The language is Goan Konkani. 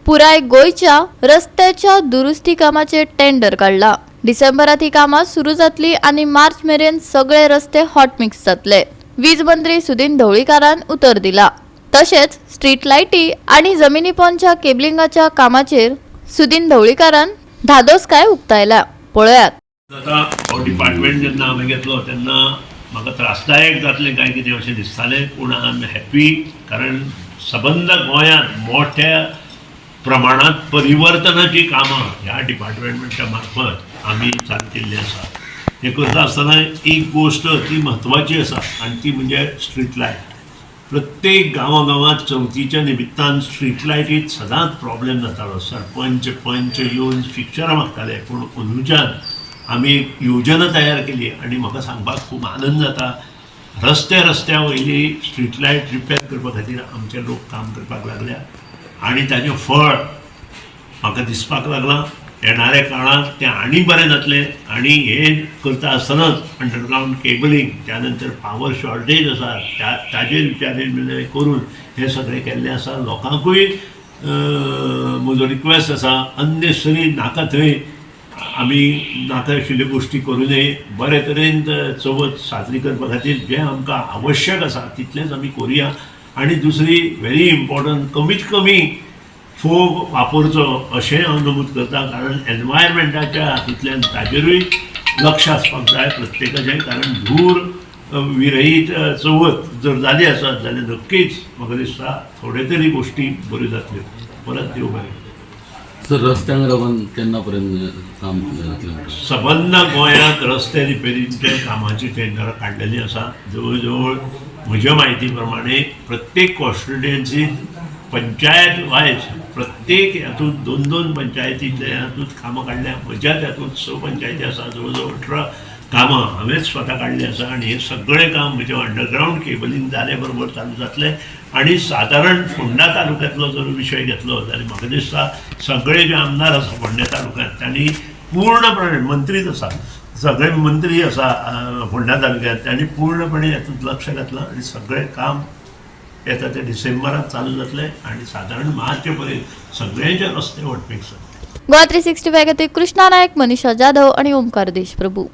पुराय गोंयच्या रस्त्याच्या दुरुस्ती कामाचे टेंडर काडला. डिसेंबरात ही कामां सुरू जातली आनी मार्च मेरेन सगळे रस्ते हॉटमिक्स जातले. वीज मंत्री सुदिन ढवळीकारान उतर दिला. तशेंच स्ट्रीट लायटी आनी जमिनी पोंदच्या केबलिंगाच्या कामाचेर सुदिन ढवळीकारान धादोसकाय उक्तायला. पळयात. आतां हो डिपार्टमेंट जेन्ना हांवें घेतलो तेन्ना म्हाका त्रासदायक जातलें काय कितें अशें दिसतालें, पूण I am happy, कारण सबंद गोंयांत मोठ्या प्रमाणांत परिवर्तनाचीं कामां ह्या डिपार्टमेंटाच्या मार्फत आमी चालू केल्लीं आसा. हें करता आसतना एक गोश्ट ती म्हत्वाची आसा आनी ती म्हणजे स्ट्रीट लायट. प्रत्येक गांवागांवांत चवथीच्या निमित्तान स्ट्रीट लायटीत सदांच प्रॉब्लेम जातालो. सरपंच, पंच येवन फिक्चरां मागताले, पूण अंदूच्यान आमी एक योजना तयार केली आनी म्हाका सांगपाक खूब आनंद जाता, रस्त्या रस्त्या वयली स्ट्रीट लायट रिपेर करपा खातीर आमचे लोक काम करपाक लागल्या आनी ताजें फळ म्हाका दिसपाक लागलां. येणाऱ्या काळांत तें आनी बरें जातलें. आनी हें करता आसतनाच अंडरग्रावंड केबलिंग, त्या नंतर पावर शॉर्टेज आसा, त्या ताजेर विचार निर्णय करून हें सगळें केल्लें आसा. लोकांकूय म्हजो रिक्वेस्ट आसा, अननेसेसरी नाका थंय आमी नाका आशिल्ल्यो गोश्टी करूं नये. बरे तरेन चवथ साजरी करपा खातीर जें आमकां आवश्यक आसा तितलेंच आमी करुया. आनी दुसरी व्हेरी इम्पॉर्टंट, कमीत कमी फोग वापरचो अशें हांव नमूद करता, कारण एनवायरमेंटाच्या हातूंतल्यान ताजेरूय लक्ष आसपाक जाय प्रत्येकाचें, कारण धूर विरहीत चवथ जर जाली आसत जाल्यार नक्कीच म्हाका दिसता थोड्यो तरी गोश्टी बऱ्यो जातल्यो. परत देव बरें. सर, रस्त्यांक लागून केन्ना पर्यंत काम जातलें? सबंद गोंयांत रस्ते रिपेरींगच्या कामाची टेंडरां काडलेलीं आसा. जवळ जवळ म्हज्या म्हायती प्रमाणे प्रत्येक कॉन्स्टिट्युएन्सीत पंचायत वायज प्रत्येक हातूंत दोन दोन पंचायतींतल्या हातूंत कामां काडल्या. म्हज्याच हातूंत स पंचायती आसा, जवळ जवळ 18 कामां हांवेंच स्वता काडलीं आसा. आनी हें सगळें काम म्हजें अंडरग्रावंड केबलिंग जाले बरोबर चालू जातलें. आनी सादारण फोंडा तालुक्यांतलो जर विशय घेतलो जाल्यार म्हाका दिसता सगळे जे आमदार आसा फोंड्या तालुक्यांत तांणी पूर्णपणे, मंत्रीच आसा, सगळे मंत्री आसा फोंडा तालुक्यांत, तांणी पूर्णपणे हातूंत लक्ष घातलां आनी सगळें काम येता ते डिसेंबरात चालू जातलें आनी सादारण मार्च पर्यंत सगळ्यांचे रस्ते हॉटमिक्स जातले. गोवा 365 खातीर कृष्णा नायक, मनीषा जाधव आणि ओमकार देशप्रभू.